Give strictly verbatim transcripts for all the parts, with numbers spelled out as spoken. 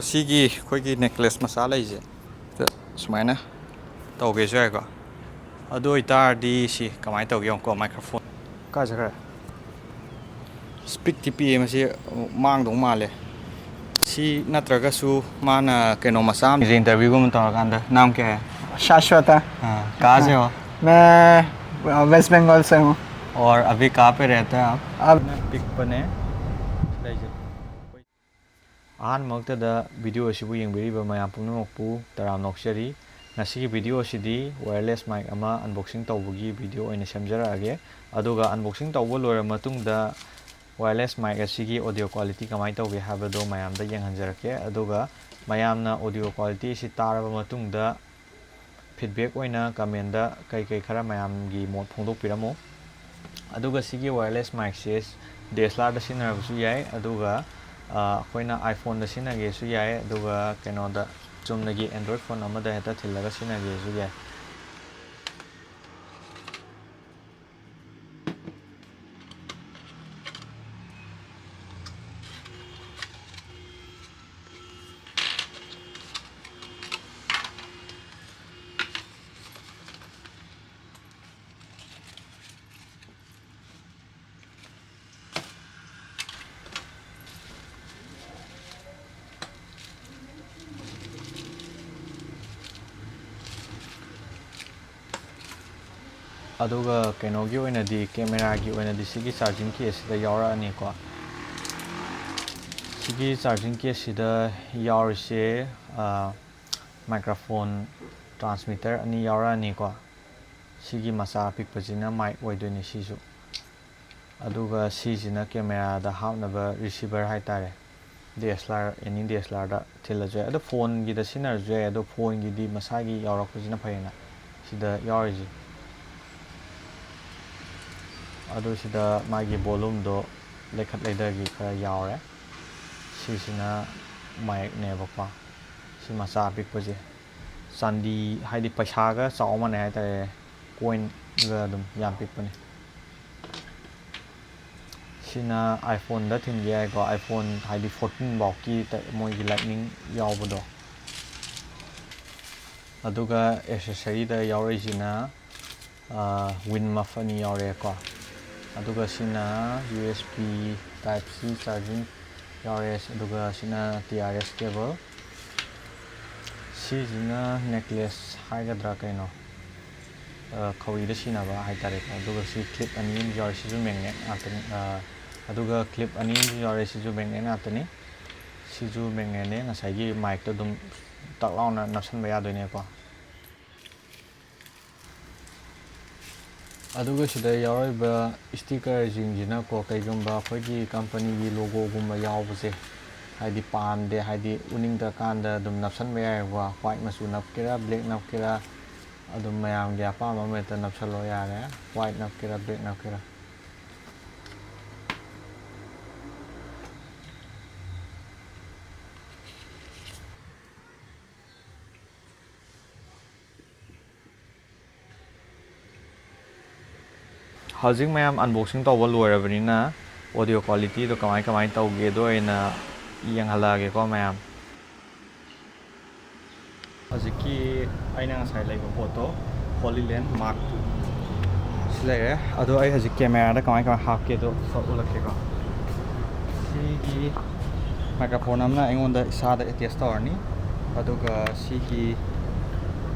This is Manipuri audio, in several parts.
ꯁꯤꯒꯤ ꯑꯩꯈꯣꯏꯒꯤ ꯅꯦꯛꯂꯦꯁ ꯃꯆꯥ ꯂꯩꯁꯦ, ꯁꯤꯗ ꯁꯨꯃꯥꯏꯅ ꯇꯧꯒꯦꯁꯨ ꯌꯥꯏꯀꯣ꯫ ꯑꯗꯨ ꯑꯣꯏꯇꯥꯔꯗꯤ ꯁꯤ ꯀꯃꯥꯏꯅ ꯇꯧꯒꯦ ꯌꯦꯡꯉꯨꯀꯣ, ꯃꯥꯏꯀ꯭ꯔꯣꯐꯣꯟ꯫ ꯀꯥꯏ ꯆꯠꯈ꯭ꯔꯦ? ꯏꯁꯄꯤꯛꯇꯤ ꯄꯤꯛꯑꯦ, ꯃꯁꯤ ꯃꯥꯡꯗꯧ ꯃꯥꯜꯂꯦ꯫ ꯁꯤ ꯅꯠꯇ꯭ꯔꯒꯁꯨ ꯃꯥꯅ ꯀꯩꯅꯣ ꯃꯆꯥ ꯑꯃ, ꯏꯟꯇꯔꯚꯤꯌꯨꯒꯨꯝꯕ ꯇꯧꯔꯀꯥꯟꯗ, ꯅꯥꯝ ꯀꯌꯥ ꯍꯥꯏ? शाश्वत है। हाँ, कहाँ से हो? मैं वेस्ट बंगाल से हूँ। और अभी कहाँ पे रहते हैं आप? अब ꯄꯤꯛꯄꯅꯦ꯫ ꯑꯍꯥꯟꯕꯃꯛꯇꯗ ꯚꯤꯗꯤꯑꯣ ꯑꯁꯤꯕꯨ ꯌꯦꯡꯕꯤꯔꯤꯕ ꯃꯌꯥꯝ ꯄꯨꯝꯅꯃꯛꯄꯨ ꯇꯔꯥꯝꯅ ꯑꯣꯛꯆꯔꯤ꯫ ꯉꯁꯤꯒꯤ ꯚꯤꯗꯤꯑꯣ ꯑꯁꯤꯗꯤ wireless mic ꯑꯃ unboxing ꯇꯧꯕꯒꯤ ꯚꯤꯗꯤꯑꯣ ꯑꯣꯏꯅ ꯁꯦꯝꯖꯔꯛꯑꯒꯦ꯫ ꯑꯗꯨꯒ unboxing ꯇꯧꯕ ꯂꯣꯏꯔꯕ ꯃꯇꯨꯡꯗ wireless mic ꯑꯁꯤꯒꯤ audio quality ꯀꯃꯥꯏꯅ ꯇꯧꯒꯦ ꯍꯥꯏꯕꯗꯣ ꯃꯌꯥꯝꯗ ꯌꯦꯡꯍꯟꯖꯔꯛꯀꯦ꯫ ꯑꯗꯨꯒ ꯃꯌꯥꯝꯅ audio quality ꯑꯁꯤ ꯇꯥꯔꯕ ꯃꯇꯨꯡꯗ feedback ꯑꯣꯏꯅ comment ꯀꯩ ꯀꯩ ꯈꯔ ꯃꯌꯥꯝꯒꯤ ꯃꯣꯠ ꯐꯣꯡꯗꯣꯛꯄꯤꯔꯝꯃꯨ꯫ ꯑꯗꯨꯒ ꯁꯤꯒꯤ wireless micꯁꯦ ꯗꯤ ꯑꯦꯁ ꯑꯦꯜ ꯑꯥꯔꯗ ꯁꯤꯖꯤꯟꯅꯔꯕꯁꯨ ꯌꯥꯏ, ꯑꯗꯨꯒ ꯑ, ꯑꯩꯈꯣꯏꯅ iPhoneꯗ ꯁꯤꯖꯤꯟꯅꯒꯦꯁꯨ ꯌꯥꯏ, ꯑꯗꯨꯒ ꯀꯩꯅꯣꯗ ꯆꯨꯝꯅꯒꯤ Android phone ꯑꯃꯗ ꯍꯦꯛꯇ ꯊꯤꯜꯂꯒ ꯁꯤꯖꯤꯟꯅꯒꯦꯁꯨ ꯌꯥꯏ꯫ ꯑꯗꯨꯒ ꯀꯩꯅꯣꯒꯤ ꯑꯣꯏꯅꯗꯤ, cameraꯒꯤ ꯑꯣꯏꯅꯗꯤ ꯁꯤꯒꯤ charging caseꯁꯤꯗ ꯌꯥꯎꯔꯛꯑꯅꯤꯀꯣ꯫ ꯁꯤꯒꯤ charging caseꯁꯤꯗ ꯌꯥꯎꯔꯤꯁꯦ, ꯑ, microphone transmitter ꯑꯅꯤ ꯌꯥꯎꯔꯛꯑꯅꯤꯀꯣ꯫ ꯁꯤꯒꯤ ꯃꯆꯥ ꯑꯄꯤꯛꯄꯁꯤꯅ mic ꯑꯣꯏꯗꯣꯏꯅꯤ ꯁꯤꯁꯨ꯫ ꯑꯗꯨꯒ ꯁꯤꯁꯤꯅ cameraꯗ ꯍꯥꯞꯅꯕ receiver ꯍꯥꯏꯇꯥꯔꯦ꯫ D S L R, any D S L ꯑꯥꯔꯗ ꯊꯤꯜꯂꯁꯨ ꯌꯥꯏ꯫ ꯑꯗꯣ phoneꯒꯤꯗ ꯁꯤꯖꯤꯟꯅꯔꯁꯨ ꯌꯥꯏ꯫ ꯑꯗꯣ phoneꯒꯤꯗꯤ ꯃꯁꯥꯒꯤ ꯌꯥꯎꯔꯛꯄꯁꯤꯅ ꯐꯩꯌꯦꯅ ꯁꯤꯗ ꯌꯥꯎꯔꯤꯁꯦ꯫ ꯑꯗꯣ ꯁꯤꯗ ꯃꯥꯒꯤ volumeꯗꯣ ꯂꯩꯈꯠ ꯂꯩꯊꯒꯤ ꯈꯔ ꯌꯥꯎꯔꯦ꯫ ꯁꯤꯁꯤꯅ micꯅꯦꯕꯀꯣ꯫ ꯁꯤ ꯃꯆꯥ ꯑꯄꯤꯛꯄꯁꯦ꯫ ꯆꯥꯟꯗꯤ, ꯍꯥꯏꯗꯤ ꯄꯩꯁꯥꯒ ꯆꯥꯎ ꯃꯥꯟꯅꯩ ꯍꯥꯏꯇꯥꯔꯦ꯫ Coinꯒ ꯑꯗꯨꯝ ꯌꯥꯝ ꯄꯤꯛꯄꯅꯦ꯫ ꯁꯤꯅ iPhone-ꯗ ꯊꯤꯟꯕ ꯌꯥꯏꯀꯣ, iPhone ꯍꯥꯏꯗꯤ fourteen ꯐꯥꯎꯀꯤ ꯇ-, ꯃꯣꯏꯒꯤ Lightning ꯌꯥꯎꯕꯗꯣ꯫ ꯑꯗꯨꯒ accessory-ꯗ ꯌꯥꯎꯔꯛꯏꯁꯤꯅ, ꯑꯥ, win muff ꯑꯅꯤ ꯌꯥꯎꯔꯛꯑꯦꯀꯣ꯫ ꯑꯗꯨꯒ ꯁꯤꯅ U S B Type C charging ꯌꯥꯎꯔꯦ꯫ ꯑꯗꯨꯒ ꯁꯤꯅ T R S cable꯫ ꯁꯤꯁꯤꯅ necklace ꯍꯥꯏꯒꯗ꯭ꯔꯥ ꯀꯩꯅꯣ, ꯑ, ꯈꯧꯔꯤꯗ ꯁꯤꯅꯕ ꯍꯥꯏꯇꯥꯔꯦꯀꯣ꯫ ꯑꯗꯨꯒ ꯁꯤ clip ꯑꯅꯤ ꯑꯃꯁꯨ ꯌꯥꯎꯔꯦ꯫ ꯁꯤꯁꯨ magnet ꯉꯥꯛꯇꯅꯤ꯫ ꯑ, ꯑꯗꯨꯒ clip ꯑꯅꯤ ꯑꯃꯁꯨ ꯌꯥꯎꯔꯦ꯫ ꯁꯤꯁꯨ magnet ꯉꯥꯛꯇꯅꯤ꯫ ꯁꯤꯁꯨ magnet-ꯅꯦ꯫ ꯉꯁꯥꯏꯒꯤ mic-ꯇꯣ ꯑꯗꯨꯝ ꯇꯛ ꯂꯥꯎꯅ ꯅꯞꯁꯟꯕ ꯌꯥꯗꯣꯏꯅꯦꯀꯣ꯫ ꯑꯗꯨꯒ ꯁꯤꯗ ꯌꯥꯎꯔꯤꯕ sticker-ꯁꯤꯡꯁꯤꯅꯀꯣ, ꯀꯩꯒꯨꯝꯕ ꯑꯩꯈꯣꯏꯒꯤ company-ꯒꯤ logo-ꯒꯨꯝꯕ ꯌꯥꯎꯕꯁꯦ, ꯍꯥꯏꯗꯤ ꯄꯥꯝꯗꯦ, ꯍꯥꯏꯗꯤ ꯎꯅꯤꯡꯗ꯭ꯔꯀꯥꯟꯗ ꯑꯗꯨꯝ ꯅꯞꯁꯟꯕ ꯌꯥꯏꯑꯕꯀꯣ꯫ White ꯃꯆꯨ ꯅꯞꯀꯦꯔꯥ, black ꯅꯞꯀꯦꯔꯥ, ꯑꯗꯨꯝ ꯃꯌꯥꯝꯒꯤ ꯑꯄꯥꯝꯕ ꯑꯃ ꯍꯦꯛꯇ ꯅꯞꯁꯜꯂꯣ ꯌꯥꯔꯦ꯫ White ꯅꯞꯀꯦꯔꯥ, black ꯅꯞꯀꯦꯔꯥ꯫ ꯍꯧꯖꯤꯛ ꯃꯌꯥꯝ unboxing ꯇꯧꯕ ꯂꯣꯏꯔꯕꯅꯤꯅ, audio quality-ꯗꯣ ꯀꯃꯥꯏ ꯀꯃꯥꯏ ꯇꯧꯒꯦꯗꯣ ꯑꯣꯏꯅ ꯌꯦꯡꯍꯜꯂꯛꯑꯒꯦꯀꯣ ꯃꯌꯥꯝ꯫ ꯍꯧꯖꯤꯛꯀꯤ ꯑꯩꯅ ꯉꯁꯥꯏ ꯂꯩꯕ ꯄꯣꯠꯇꯣ, Holy Land Mark two ꯁꯤ ꯂꯩꯔꯦ꯫ ꯑꯗꯣ ꯑꯩ ꯍꯧꯖꯤꯛ camera-ꯗ ꯀꯃꯥꯏ ꯀꯃꯥꯏ ꯍꯥꯞꯀꯦꯗꯣ ꯈꯔ ꯎꯠꯂꯛꯀꯦꯀꯣ꯫ ꯁꯤꯒꯤ microphone ꯑꯃꯅ ꯑꯩꯉꯣꯟꯗ ꯏꯁꯥꯗ attach ꯇꯧꯔꯅꯤ꯫ ꯑꯗꯨꯒ ꯁꯤꯒꯤ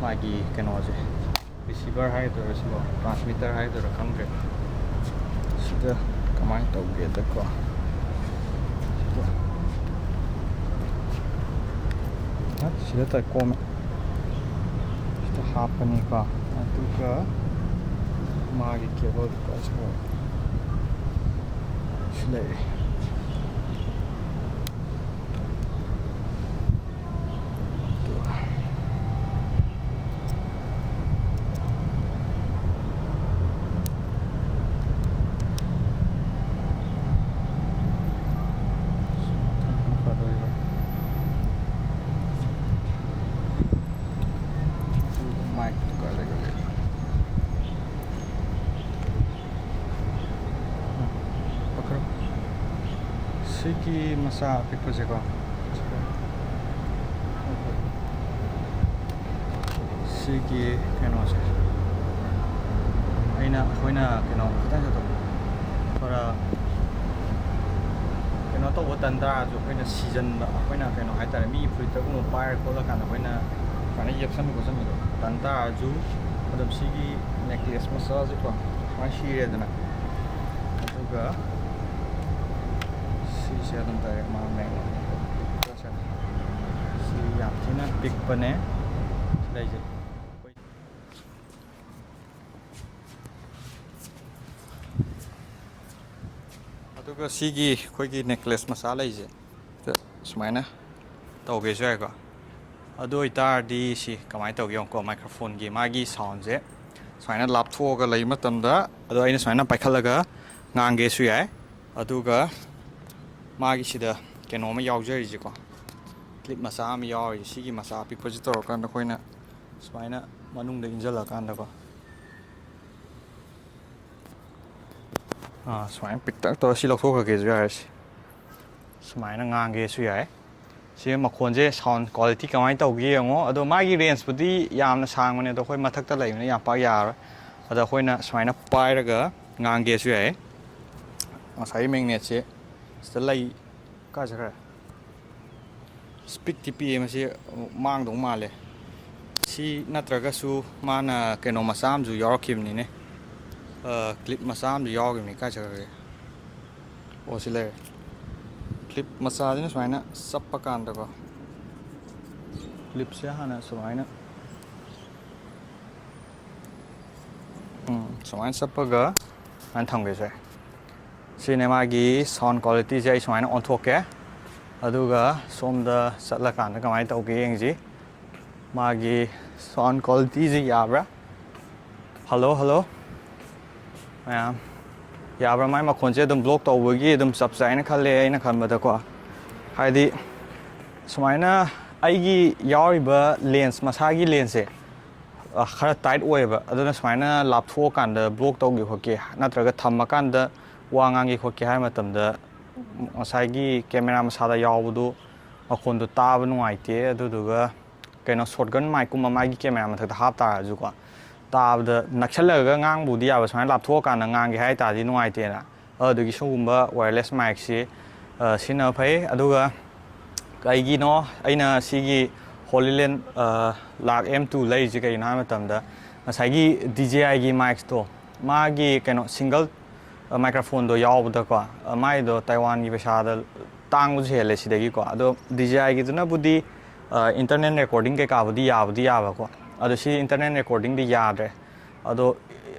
ꯃꯥꯒꯤ ꯀꯩꯅꯣꯁꯦ, receiver ꯍꯥꯏꯗꯣꯏꯔꯥ ꯁꯤꯕꯣ, transmitter ꯍꯥꯏꯗꯣꯏꯔꯥ ꯈꯪꯗ꯭ꯔꯦ꯫ ꯁꯤꯗ ꯀꯃꯥꯏꯅ ꯇꯧꯒꯦꯗꯀꯣ, ꯁꯤꯗ, ꯑ, ꯁꯤꯗ ꯇꯥꯏ ꯀꯣꯝꯃꯦ꯫ ꯁꯤꯗ ꯍꯥꯞꯄꯅꯤꯀꯣ, ꯑꯗꯨꯒ ꯃꯥꯒꯤ cable-ꯗꯣ ꯀꯥꯏ ꯆꯠꯈ꯭ꯔꯕ? ꯁꯤ ꯂꯩꯔꯦ꯫ Mic-ꯇꯨ ꯀꯥꯏ ꯂꯩꯈ꯭ꯔꯒꯦ? ꯄꯥꯏꯈꯠꯂꯣ꯫ ꯁꯤꯒꯤ ꯃꯆꯥ ꯑꯄꯤꯛꯄꯁꯦꯀꯣ, ꯁꯤꯒꯤ ꯀꯩꯅꯣꯁꯦ ꯑꯩꯅ, ꯑꯩꯈꯣꯏꯅ ꯀꯩꯅꯣ ꯈꯤꯇꯪ ꯈꯔ ꯀꯩꯅꯣ ꯇꯧꯕ ꯇꯟ ꯇꯥꯔꯁꯨ, ꯑꯩꯈꯣꯏꯅ ꯁꯤꯖꯟꯕ, ꯑꯩꯈꯣꯏꯅ ꯀꯩꯅꯣ ꯍꯥꯏꯇꯥꯔꯦ, ꯃꯤ ꯐꯨꯔꯤꯠꯇꯒꯨꯝꯕ ꯄꯥꯏꯔ ꯈꯣꯠꯂꯀꯥꯟꯗ ꯑꯩꯈꯣꯏꯅ ꯁꯨꯃꯥꯏꯅ ꯌꯦꯞꯁꯟꯕ ꯈꯣꯠꯆꯟꯕꯗꯣ ꯇꯟ ꯇꯥꯔꯁꯨ, ꯑꯗꯨꯝ ꯁꯤꯒꯤ ꯅꯦꯛꯂꯦꯁ ꯃꯆꯥꯁꯦꯀꯣ ꯁꯨꯃꯥꯏꯅ ꯁꯤꯔꯦꯗꯅ, ꯑꯗꯨꯒ ꯁꯤꯁꯦ ꯑꯗꯨꯝ ꯗꯥꯏꯔꯦꯛ ꯃꯥꯡꯉꯦ꯫ ꯁꯤ ꯌꯥꯝ ꯊꯤꯅ ꯄꯤꯛꯄꯅꯦ ꯂꯩꯁꯦ꯫ ꯑꯗꯨꯒ ꯁꯤꯒꯤ ꯑꯩꯈꯣꯏꯒꯤ ꯅꯦꯛꯂꯦꯁ ꯃꯆꯥ ꯂꯩꯁꯦ, ꯁꯨꯃꯥꯏꯅ ꯇꯧꯒꯦꯁꯨ ꯌꯥꯏꯀꯣ꯫ ꯑꯗꯨ ꯑꯣꯏꯇꯥꯔꯗꯤ ꯁꯤ ꯀꯃꯥꯏꯅ ꯇꯧꯒꯦ ꯌꯦꯡꯉꯨꯀꯣ, ꯃꯥꯏꯀ꯭ꯔꯣꯐꯣꯟꯒꯤ ꯃꯥꯒꯤ ꯁꯥꯎꯟꯁꯦ ꯁꯨꯃꯥꯏꯅ ꯂꯥꯞꯊꯣꯛꯑꯒ ꯂꯩꯕ ꯃꯇꯝꯗ, ꯑꯗꯣ ꯑꯩꯅ ꯁꯨꯃꯥꯏꯅ ꯄꯥꯏꯈꯠꯂꯒ ꯉꯥꯡꯒꯦꯁꯨ ꯌꯥꯏ꯫ ꯑꯗꯨꯒ ꯃꯥꯒꯤ ꯁꯤꯗ ꯀꯩꯅꯣ ꯑꯃ ꯌꯥꯎꯖꯔꯤꯁꯦꯀꯣ, ꯀ꯭ꯂꯤꯞ ꯃꯆꯥ ꯑꯃ ꯌꯥꯎꯔꯤꯁꯦ, ꯁꯤꯒꯤ ꯃꯆꯥ ꯑꯄꯤꯛꯄꯁꯤ ꯇꯧꯔꯀꯥꯟꯗ ꯑꯩꯈꯣꯏꯅ ꯁꯨꯃꯥꯏꯅ ꯃꯅꯨꯡꯗ ꯏꯟꯁꯤꯜꯂꯀꯥꯟꯗꯀꯣ, ꯑꯥ, ꯁꯨꯃꯥꯏꯅ ꯄꯤꯛꯇꯛ ꯇꯧꯔ ꯁꯤ ꯂꯧꯊꯣꯛꯈ꯭ꯔꯒꯦꯁꯨ ꯌꯥꯔꯦ꯫ ꯁꯤ ꯁꯨꯃꯥꯏꯅ ꯉꯥꯡꯒꯦꯁꯨ ꯌꯥꯏ꯫ ꯁꯤ ꯃꯈꯣꯟꯁꯦ, ꯁꯥꯎꯟ ꯀ꯭ꯋꯥꯂꯤꯇꯤ ꯀꯃꯥꯏꯅ ꯇꯧꯒꯦ ꯌꯦꯡꯉꯣ꯫ ꯑꯗꯣ ꯃꯥꯒꯤ ꯔꯦꯟꯖꯄꯨꯗꯤ ꯌꯥꯝꯅ ꯁꯥꯡꯕꯅꯦ, ꯑꯗꯣ ꯑꯩꯈꯣꯏ ꯃꯊꯛꯇ ꯂꯩꯕꯅꯤꯅ ꯌꯥꯝ ꯄꯥꯛ ꯌꯥꯔꯔꯣꯏ꯫ ꯑꯗꯣ ꯑꯩꯈꯣꯏꯅ ꯁꯨꯃꯥꯏꯅ ꯄꯥꯏꯔꯒ ꯉꯥꯡꯒꯦꯁꯨ ꯌꯥꯏ꯫ ꯉꯁꯥꯏꯒꯤ ꯃꯦꯒꯅꯦꯠꯁꯦ ꯁꯤꯗ ꯂꯩ꯫ ꯀꯥꯏ ꯆꯠꯈ꯭ꯔꯦ? ꯏꯁ, ꯄꯤꯛꯇꯤ ꯄꯤꯛꯑꯦ ꯃꯁꯤ, ꯃꯥꯡꯗꯧ ꯃꯥꯜꯂꯦ꯫ ꯁꯤ ꯅꯠꯇ꯭ꯔꯒꯁꯨ ꯃꯥꯅ ꯀꯩꯅꯣ ꯃꯆꯥ ꯑꯃꯁꯨ ꯌꯥꯎꯔꯛꯈꯤꯕꯅꯤꯅꯦ꯫ ꯑ, ꯀ꯭ꯂꯤꯞ ꯃꯆꯥ ꯑꯃꯁꯨ ꯌꯥꯎꯈꯤꯕꯅꯤ꯫ ꯀꯥꯏ ꯆꯠꯈ꯭ꯔꯒꯦ? ꯑꯣ, ꯁꯤ ꯂꯩꯔꯦ꯫ ꯀ꯭ꯂꯤꯞ ꯃꯆꯥꯁꯤꯅ ꯁꯨꯃꯥꯏꯅ ꯆꯞꯄ ꯀꯥꯟꯗꯀꯣ, ꯀ꯭ꯂꯤꯞꯁꯦ ꯍꯥꯟꯅ ꯁꯨꯃꯥꯏꯅ, ꯎꯝ, ꯁꯨꯃꯥꯏꯅ ꯆꯞꯄꯒ ꯁꯨꯃꯥꯏꯅ ꯊꯝꯒꯦꯁꯦ꯫ ꯁꯤꯅꯦ ꯃꯥꯒꯤ ꯁꯥꯎꯟ ꯀ꯭ꯋꯥꯂꯤꯇꯤꯁꯦ꯫ ꯑꯩ ꯁꯨꯃꯥꯏꯅ ꯑꯣꯟꯊꯣꯛꯀꯦ, ꯑꯗꯨꯒ ꯁꯣꯝꯗ ꯆꯠꯂꯀꯥꯟꯗ ꯀꯃꯥꯏꯅ ꯇꯧꯒꯦ ꯌꯦꯡꯁꯤ꯫ ꯃꯥꯒꯤ ꯁꯥꯎꯟ ꯀ꯭ꯋꯥꯂꯤꯇꯤꯁꯦ ꯌꯥꯕ꯭ꯔꯥ? Hello, hello. ꯃꯌꯥꯝ, ꯌꯥꯕ꯭ꯔꯥ? ꯃꯥꯏ ꯃꯈꯣꯟꯁꯦ ꯑꯗꯨꯝ ꯕ꯭ꯂꯣꯛ ꯇꯧꯕꯒꯤ ꯑꯗꯨꯝ ꯆꯞ ꯆꯥꯏꯅ ꯈꯜꯂꯦ ꯑꯩꯅ ꯈꯟꯕꯗꯀꯣ꯫ ꯍꯥꯏꯗꯤ ꯁꯨꯃꯥꯏꯅ ꯑꯩꯒꯤ ꯌꯥꯎꯔꯤꯕ ꯂꯦꯟꯁ, ꯃꯁꯥꯒꯤ ꯂꯦꯟꯁꯁꯦ, ꯑ, ꯈꯔ ꯇꯥꯏꯠ ꯑꯣꯏꯌꯦꯕ꯫ ꯑꯗꯨꯅ ꯁꯨꯃꯥꯏꯅ ꯂꯥꯞꯊꯣꯛꯑꯀꯥꯟꯗ ꯕ꯭ꯂꯣꯛ ꯇꯧꯒꯦ ꯈꯣꯠꯀꯦ, ꯅꯠꯇ꯭ꯔꯒ ꯊꯝꯃꯀꯥꯟꯗ ꯋꯥ ꯉꯥꯡꯒꯦ ꯈꯣꯠꯀꯦ ꯍꯥꯏꯕ ꯃꯇꯝꯗ ꯉꯁꯥꯏꯒꯤ ꯀꯦꯃꯦꯔꯥ ꯃꯁꯥꯗ ꯌꯥꯎꯕꯗꯨ ꯃꯈꯣꯟꯗꯣ ꯇꯥꯕ ꯅꯨꯡꯉꯥꯏꯇꯦ꯫ ꯑꯗꯨꯗꯨꯒ ꯀꯩꯅꯣ, ꯁꯣꯔꯠꯒꯟ ꯃꯥꯏꯛꯀꯨꯝꯕ ꯃꯥꯒꯤ ꯀꯦꯃꯦꯔꯥ ꯃꯊꯛꯇ ꯍꯥꯞ ꯇꯥꯔꯁꯨꯀꯣ, ꯇꯥꯕꯗ ꯅꯛꯁꯜꯂꯒ ꯉꯥꯡꯕꯕꯨꯗꯤ ꯌꯥꯕ, ꯁꯨꯃꯥꯏꯅ ꯂꯥꯞꯊꯣꯛꯑꯀꯥꯟꯗ ꯉꯥꯡꯒꯦ ꯍꯥꯏ ꯇꯥꯔꯗꯤ ꯅꯨꯡꯉꯥꯏꯇꯦꯅ꯫ ꯑꯗꯨꯗꯨꯒꯤ ꯁꯤꯒꯨꯝꯕ ꯋꯥꯌꯔꯂꯦꯁ ꯃꯥꯏꯛꯁꯤ, ꯑ, ꯁꯤꯖꯤꯟꯅꯕ ꯐꯩ꯫ ꯑꯗꯨꯒ ꯀꯩꯒꯤꯅꯣ ꯑꯩꯅ ꯁꯤꯒꯤ ꯍꯣꯂꯤꯂꯦꯟ, ꯑ, ꯂꯥꯛ ꯑꯦꯝ ꯇꯨ ꯂꯩꯔꯤꯁꯦ ꯀꯩꯒꯤꯅꯣ ꯍꯥꯏꯕ ꯃꯇꯝꯗ, ꯉꯁꯥꯏꯒꯤ ꯗꯤ ꯖꯦ ꯑꯥꯏꯒꯤ ꯃꯥꯏꯛꯁꯇꯣ, ꯃꯥꯒꯤ ꯀꯩꯅꯣ, ꯁꯤꯡꯒꯜ ꯃꯥꯏꯀ꯭ꯔꯣꯐꯣꯟꯗꯣ ꯌꯥꯎꯕꯗꯀꯣ, ꯃꯥꯏꯗꯣ ꯇꯥꯏꯋꯥꯟꯒꯤ ꯄꯩꯁꯥꯗ ꯇꯥꯡꯕꯁꯨ ꯍꯦꯜꯂꯦ ꯁꯤꯗꯒꯤꯀꯣ꯫ ꯑꯗꯣ ꯗꯤ ꯖꯦ ꯑꯥꯏꯒꯤꯗꯨꯅꯕꯨꯗꯤ, ꯑ, ꯏꯟꯇꯔꯅꯦꯜ ꯔꯦꯀꯣꯔꯗꯤꯡ ꯀꯩꯀꯥꯕꯨꯗꯤ ꯌꯥꯕꯨꯗꯤ ꯌꯥꯕꯀꯣ, ꯑꯗꯣ ꯁꯤ ꯏꯟꯇꯔꯅꯦꯜ ꯔꯦꯀꯣꯔꯗꯤꯡꯗꯤ ꯌꯥꯗ꯭ꯔꯦ꯫ ꯑꯗꯣ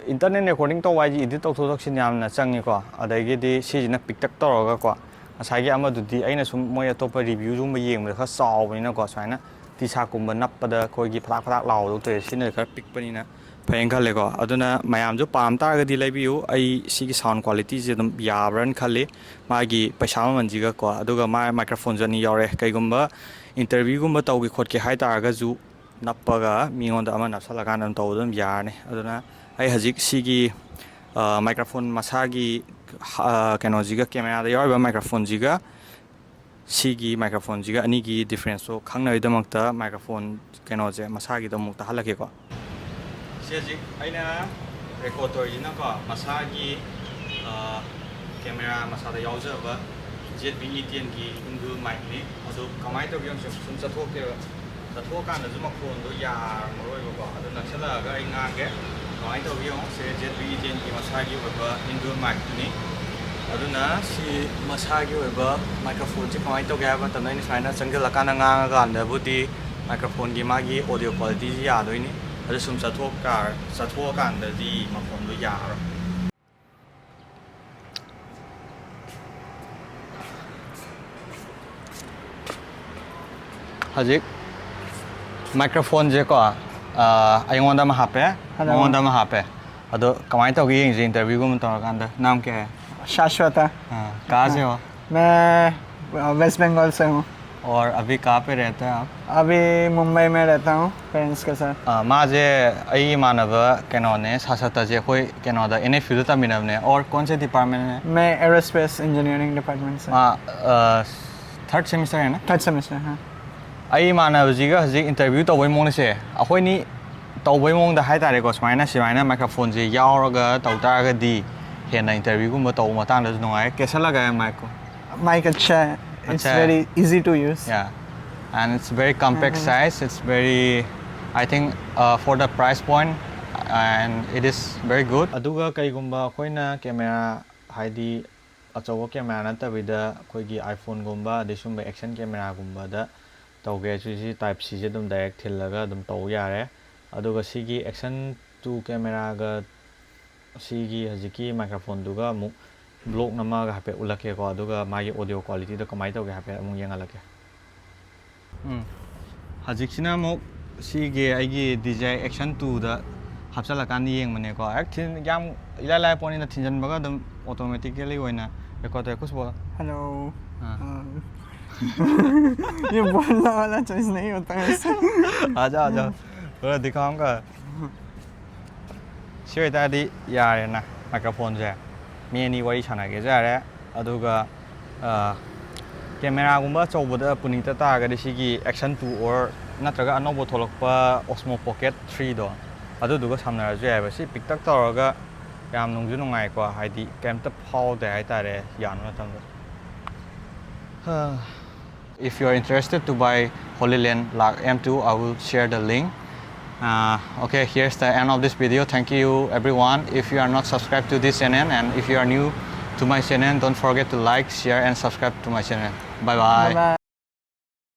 ꯏꯟꯇꯔꯅꯦꯜ ꯔꯦꯀꯣꯔꯗꯤꯡ ꯇꯧꯕ ꯍꯥꯏꯁꯦ ꯏꯗꯤꯠ ꯇꯧꯊꯣꯛ ꯇꯧꯁꯤꯟ ꯌꯥꯝꯅ ꯆꯪꯉꯤꯀꯣ꯫ ꯑꯗꯒꯤꯗꯤ ꯁꯤꯁꯤꯅ ꯄꯤꯛꯇꯛ ꯇꯧꯔꯒꯀꯣ, ꯉꯁꯥꯏꯒꯤ ꯑꯃꯗꯨꯗꯤ ꯑꯩꯅ ꯁꯨꯝ ꯃꯣꯏ ꯑꯇꯣꯞꯄ ꯔꯤꯚ꯭ꯌꯨꯒꯨꯝꯕ ꯌꯦꯡꯕꯗ ꯈꯔ ꯆꯥꯎꯕꯅꯤꯅꯀꯣ, ꯁꯨꯃꯥꯏꯅ ꯇꯤ ꯁꯥꯔꯠꯀꯨꯝꯕ ꯅꯞꯄꯗ ꯑꯩꯈꯣꯏꯒꯤ ꯐꯂꯥꯛ ꯐꯂꯥꯛ ꯂꯥꯎꯕꯗꯣ ꯇꯧꯋꯦ꯫ ꯁꯤꯅ ꯈꯔ ꯄꯤꯛꯄꯅꯤꯅ ꯐꯩꯌꯦꯅ ꯈꯜꯂꯦꯀꯣ꯫ ꯑꯗꯨꯅ ꯃꯌꯥꯝꯁꯨ ꯄꯥꯝ ꯇꯥꯔꯒꯗꯤ ꯂꯩꯕꯤꯌꯨ꯫ ꯑꯩ ꯁꯤꯒꯤ ꯁꯥꯎꯟ ꯀ꯭ꯋꯥꯂꯤꯇꯤꯁꯦ ꯑꯗꯨꯝ ꯌꯥꯕ꯭ꯔꯥꯅ ꯈꯜꯂꯤ꯫ ꯃꯥꯒꯤ ꯄꯩꯁꯥ ꯃꯃꯜꯁꯤꯒꯀꯣ, ꯑꯗꯨꯒ ꯃꯥ ꯃꯥꯏꯀ꯭ꯔꯣꯐꯣꯟꯁꯨ ꯑꯅꯤ ꯌꯥꯎꯔꯦ꯫ ꯀꯩꯒꯨꯝꯕ ꯏꯟꯇꯔꯚ꯭ꯌꯨꯒꯨꯝꯕ ꯇꯧꯒꯦ ꯈꯣꯠꯀꯦ ꯍꯥꯏ ꯇꯥꯔꯒꯁꯨ, ꯅꯞꯄꯒ ꯃꯤꯉꯣꯟꯗ ꯑꯃ ꯅꯞꯁꯜꯂꯀꯥꯟꯗ ꯑꯗꯨꯝ ꯇꯧꯕ ꯑꯗꯨꯝ ꯌꯥꯔꯅꯤ꯫ ꯑꯗꯨꯅ ꯑꯩ ꯍꯧꯖꯤꯛ ꯁꯤꯒꯤ, ꯑ, ꯃꯥꯏꯀ꯭ꯔꯣꯐꯣꯟ ꯃꯁꯥꯒꯤ, ꯑ, ꯀꯩꯅꯣꯁꯤꯒ, ꯀꯦꯃꯦꯔꯥꯗ ꯌꯥꯎꯔꯤꯕ ꯃꯥꯏꯀ꯭ꯔꯣꯐꯣꯟꯁꯤꯒ ꯁꯤꯒꯤ ꯃꯥꯏꯀ꯭ꯔꯣꯐꯣꯟꯁꯤꯒ ꯑꯅꯤꯒꯤ ꯗꯤꯐ꯭ꯔꯦꯟꯁꯇꯣ ꯈꯪꯅꯕꯒꯤꯗꯃꯛꯇ ꯃꯥꯏꯀ꯭ꯔꯣꯐꯣꯟ ꯀꯩꯅꯣꯁꯦ ꯃꯁꯥꯒꯤꯗꯣ ꯑꯃꯨꯛ ꯇꯥꯍꯜꯂꯛꯀꯦꯀꯣ꯫ ꯁꯤ ꯍꯧꯖꯤꯛ ꯑꯩꯅ ꯔꯦꯀꯣꯔꯗ ꯇꯧꯔꯤꯁꯤꯅꯀꯣ, ꯃꯁꯥꯒꯤ, ꯑ, ꯀꯦꯃꯦꯔꯥ ꯃꯁꯥꯗ ꯌꯥꯎꯖꯕ ꯖꯦꯠ ꯕꯤ ꯏ ꯇꯦꯟꯒꯤ ꯏꯟꯗꯨ ꯃꯥꯏꯛꯅꯤ꯫ ꯑꯗꯨ ꯀꯃꯥꯏꯅ ꯇꯧꯒꯦ ꯌꯦꯡꯉꯨꯁꯦ꯫ ꯁꯨꯝ ꯆꯠꯊꯣꯛꯀꯦꯕ꯫ ꯆꯠꯊꯣꯛꯑꯀꯥꯟꯗꯁꯨ ꯃꯈꯣꯟꯗꯣ ꯌꯥꯔꯝꯃꯔꯣꯏꯕꯀꯣ꯫ ꯑꯗꯨ ꯅꯛꯁꯜꯂꯛꯑꯒ ꯑꯩ ꯉꯥꯡꯒꯦ꯫ ꯀꯃꯥꯏꯅ ꯇꯧꯒꯦ ꯌꯦꯡꯉꯣ꯫ ꯁꯦ ꯖꯦꯠ ꯕꯤ ꯏ ꯇꯦꯟꯒꯤ ꯃꯁꯥꯒꯤ ꯑꯣꯏꯕ ꯏꯟꯗꯨ ꯃꯥꯏꯛꯇꯨꯅꯤ꯫ ꯑꯗꯨꯅ ꯁꯤ ꯃꯁꯥꯒꯤ ꯑꯣꯏꯕ ꯃꯥꯏꯀ꯭ꯔꯣꯐꯣꯟꯁꯦ ꯀꯃꯥꯏꯅ ꯇꯧꯒꯦ ꯍꯥꯏꯕ ꯃꯇꯝꯗ, ꯑꯩꯅ ꯁꯨꯃꯥꯏꯅ ꯆꯪꯁꯤꯜꯂꯀꯥꯟꯗ ꯉꯥꯡꯉꯀꯥꯟꯗꯕꯨꯗꯤ ꯃꯥꯏꯀ꯭ꯔꯣꯐꯣꯟꯒꯤ ꯃꯥꯒꯤ ꯑꯣꯗꯤꯑꯣ ꯀ꯭ꯋꯥꯂꯤꯇꯤꯁꯤ ꯌꯥꯗꯣꯏꯅꯤ꯫ ꯑꯗꯨ ꯁꯨꯝ ꯆꯠꯊꯣꯛꯀ-, ꯆꯠꯊꯣꯛꯑꯀꯥꯟꯗꯗꯤ ꯃꯈꯣꯟꯗꯣ ꯌꯥꯔꯔꯣꯏ꯫ ꯍꯧꯖꯤꯛ ꯃꯥꯏꯀ꯭ꯔꯣꯐꯣꯟꯁꯦꯀꯣ, ꯑ, ꯑꯩꯉꯣꯟꯗ ꯑꯃ ꯍꯥꯞꯄꯦ, ꯍꯜꯂꯣ꯫ ꯃꯉꯣꯟꯗ ꯑꯃ ꯍꯥꯞꯄꯦ꯫ ꯑꯗꯣ ꯀꯃꯥꯏꯅ ꯇꯧꯒꯦ ꯌꯦꯡꯁꯦ, ꯏꯟꯇꯔꯚ꯭ꯌꯨꯒꯨꯝꯕ ꯇꯧꯔꯀꯥꯟꯗ꯫ नाम क्या है? शाश्वत है। हाँ, कहाँ से हो? मैं, अ, वेस्ट बंगाल से हूँ। और अभी कहाँ पे रहते हैं आप? अभी मुंबई में रहता हूँ पेरेंट्स के साथ। ꯑ, ꯃꯥꯁꯦ ꯑꯩꯒꯤ ꯏꯃꯥꯟꯅꯕ ꯀꯩꯅꯣꯅꯦ, ꯁꯥꯁꯇ꯭ꯔꯁꯦ ꯑꯩꯈꯣꯏ ꯀꯩꯅꯣꯗ, ꯑꯦꯟ ꯑꯦꯐ ꯌꯨꯗ ꯇꯝꯃꯤꯟꯅꯕꯅꯦ꯫ और कौन से डिपार्टमेंट है? मैं एरोस्पेस इंजीनियरिंग डिपार्टमेंट से। ꯃꯥ ꯊꯥꯔꯠ ꯁꯦꯃꯤꯁꯇꯔ ꯍꯥꯏꯅ? Third semester. हाँ। ꯑꯩ ꯏꯃꯥꯟꯅꯕꯁꯤꯒ ꯍꯧꯖꯤꯛ ꯏꯟꯇꯔꯚ꯭ꯌꯨ ꯇꯧꯕꯩ ꯃꯑꯣꯡꯁꯦ, ꯑꯩꯈꯣꯏꯅꯤ ꯇꯧꯕꯩ ꯃꯑꯣꯡꯗ ꯍꯥꯏꯇꯥꯔꯦꯀꯣ, ꯁꯨꯃꯥꯏꯅ ꯁꯨꯃꯥꯏꯅ ꯃꯥꯏꯀ꯭ꯔꯣꯐꯣꯟꯁꯦ ꯌꯥꯎꯔꯒ ꯇꯧ ꯇꯥꯔꯒꯗꯤ ꯍꯦꯟꯅ ꯏꯟꯇꯔꯚ꯭ꯌꯨꯒꯨꯝꯕ ꯇꯧꯕ ꯃꯇꯥꯡꯗꯁꯨ ꯅꯨꯡꯉꯥꯏ꯫ कैसा लगा है माइक को? माइक अच्छा है। इट्स अच्छा है। Very easy to use. Yeah, and it's very compact size. It's very, I think, uh, for the price point, and it is very good. ꯑꯗꯨꯒ ꯀꯩꯒꯨꯝꯕ ꯑꯩꯈꯣꯏꯅ ꯀꯦꯃꯦꯔꯥ, ꯍꯥꯏꯗꯤ ꯑꯆꯧꯕ ꯀꯦꯃꯦꯔꯥ ꯅꯠꯇꯕꯤꯗ ꯑꯩꯈꯣꯏꯒꯤ ꯑꯥꯏꯐꯣꯟꯒꯨꯝꯕ ꯑꯗꯩ ꯁꯨꯝꯕ ꯑꯦꯛꯁꯟ ꯀꯦꯃꯦꯔꯥꯒꯨꯝꯕꯗ ꯇꯧꯒꯦ ꯍꯥꯏꯔꯁꯨ, ꯁꯤ ꯇꯥꯏꯞ ꯁꯤꯁꯦ ꯑꯗꯨꯝ ꯗꯥꯏꯔꯦꯛ ꯊꯤꯜꯂꯒ ꯑꯗꯨꯝ ꯇꯧ ꯌꯥꯔꯦ꯫ ꯑꯗꯨꯒ ꯁꯤꯒꯤ ꯑꯦꯛꯁꯟ ꯇꯨ ꯀꯦꯃꯦꯔꯥꯒ ꯁꯤꯒꯤ ꯍꯧꯖꯤꯛꯀꯤ ꯃꯥꯏꯀ꯭ꯔꯣꯐꯣꯟꯗꯨꯒ ꯑꯃꯨꯛ ꯕ꯭ꯂꯣꯛ ꯅꯝꯃꯒ ꯍꯥꯏꯐꯦꯠ ꯎꯠꯂꯛꯀꯦꯀꯣ, ꯑꯗꯨꯒ ꯃꯥꯒꯤ ꯑꯣꯗꯤꯑꯣ ꯀ꯭ꯋꯥꯂꯤꯇꯤꯗꯣ ꯀꯃꯥꯏꯅ ꯇꯧꯒꯦ ꯍꯥꯏꯐꯦꯠ ꯑꯃꯨꯛ ꯌꯦꯡꯍꯜꯂꯛꯀꯦ꯫ ꯎꯝ꯫ ꯍꯧꯖꯤꯛꯁꯤꯅ ꯑꯃꯨꯛ ꯁꯤꯒꯤ ꯑꯩꯒꯤ ꯗꯤ ꯖꯤ ꯑꯥꯏ ꯑꯦꯛꯁꯟ ꯇꯨꯗ ꯍꯥꯞꯆꯤꯜꯂꯀꯥꯟꯗ ꯌꯦꯡꯕꯅꯦꯀꯣ꯫ ꯍꯦꯛ ꯊꯤꯟ-, ꯌꯥꯝ ꯏꯂꯥꯏ ꯂꯥꯏ ꯄꯣꯠꯅꯤꯅ, ꯊꯤꯟꯖꯤꯟꯕꯒ ꯑꯗꯨꯝ ꯑꯣꯇꯣꯃꯦꯇꯤꯀꯦꯂꯤ ꯑꯣꯏꯅ ꯔꯦꯀꯣꯔꯗ ꯇꯧꯋꯦ꯫ खुश बोलो। हेलो। हाँ। हाँ। ये बोलने वाला चॉइस नहीं होता है वैसे। आ जाओ, आ जाओ। थोड़ा दिखाओ हमको। ꯁꯤ ꯑꯣꯏꯇꯥꯔꯗꯤ ꯌꯥꯔꯦꯅ, ꯃꯥꯏꯀ꯭ꯔꯣꯐꯣꯟꯁꯦ ꯃꯤ ꯑꯅꯤ ꯋꯥꯔꯤ ꯁꯥꯟꯅꯒꯦꯁꯨ ꯌꯥꯔꯦ꯫ ꯑꯗꯨꯒ, ꯑ, ꯀꯦꯃꯦꯔꯥꯒꯨꯝꯕ ꯑꯆꯧꯕꯗ ꯄꯨꯅꯤꯡꯇ ꯇꯥꯔꯒꯗꯤ ꯁꯤꯒꯤ ꯑꯦꯛꯁꯟ ꯇꯨ ꯑꯣꯔ ꯅꯠꯇ꯭ꯔꯒ ꯑꯅꯧꯕ ꯊꯣꯛꯂꯛꯄ ꯑꯣꯁꯃꯣ ꯄꯣꯀꯦꯠ ꯊ꯭ꯔꯤꯗꯣ, ꯑꯗꯨꯗꯨꯒ ꯁꯝꯅꯔꯁꯨ ꯌꯥꯏꯑꯕ꯫ ꯁꯤ ꯄꯤꯛꯇꯛ ꯇꯧꯔꯒ ꯌꯥꯝ ꯅꯨꯡꯁꯨ ꯅꯨꯡꯉꯥꯏꯀꯣ, ꯍꯥꯏꯗꯤ ꯀꯩꯝꯇ ꯐꯥꯎꯗꯦ ꯍꯥꯏꯇꯥꯔꯦ ꯌꯥꯟꯕ ꯃꯇꯝꯗ꯫ If you are interested to buy HoloLens Lark M two, I will share the link. Uh, okay, here's the end of this video. Thank you, everyone. If you are not subscribed to this channel and if you are new to my channel, don't forget to like, share, and subscribe to my channel. Bye bye. Bye.